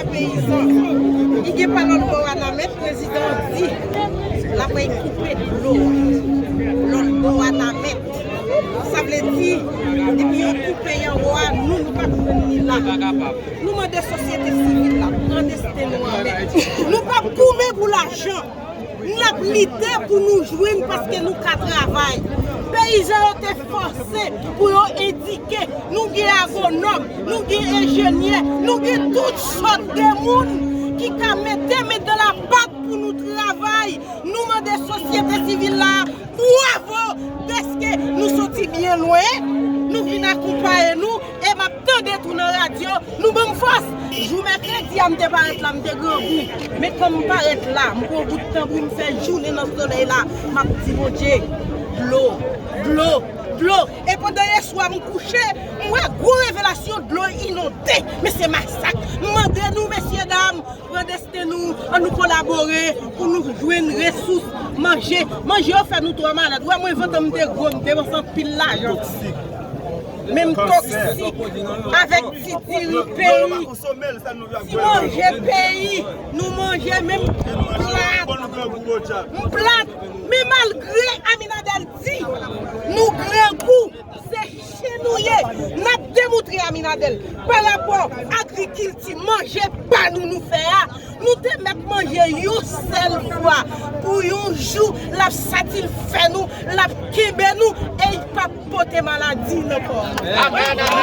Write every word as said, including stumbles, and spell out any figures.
Peyizan, li gen pa lòt bò Wanament, prezidan an di l ap koupe dlo a. Lòt bò Wanament. Sa vle di, depi yo koupe anwo a, nou, nou p ap jwenn li la. Nou mande sosyete sivil la, pran desten nou an men. Nou p ap goumen pou lajan. N ap lite pou nou jwenn paske nou ka travay. Peyizan yo te fòse pou yo endike. Nou gen agwonòm, nou gen enjenyè, nou gen tout sòt de moun ki ka mete men nan lapat pou nou travay. Nou mande sosyete sivil la bravo dèske nou soti byen lwen. Nou vin akonpaye nou e m ap tande tou nan radyo. Nou ban m fòs. Jou mèkredi a, m te parèt la, m te grangou. Men kan m parèt la, m pran bout tanbou, m fè jounen nan solèy la. M ap di Bondye, dlo, dlo, dlo. E pandan yèswa m kouche, m wè gwo revelasyon, dlo inonde. Men se masak. M mande nou, mesyedam, pran desten nou, ann nou kolabore pou nou jwenn resous manje. Manje yo fè nou twò malad. Ou wè mwen, vant an m te gwo, m depanse anpil lajan. Men m toksik avèk ti diri peyi, ti manje peyi, nou manje menm plat. M plat. Men malgre Aminadèl di nou grangou, se chen nou ye. N ap demoutre Aminadèl pa rapò agrikilti, manje pa nou nou fè a. Nou te mèt manje yon sèl fwa pou yon jou, l ap satisfè nou, l ap kenbe nou e l p ap pote maladi nan kò nou.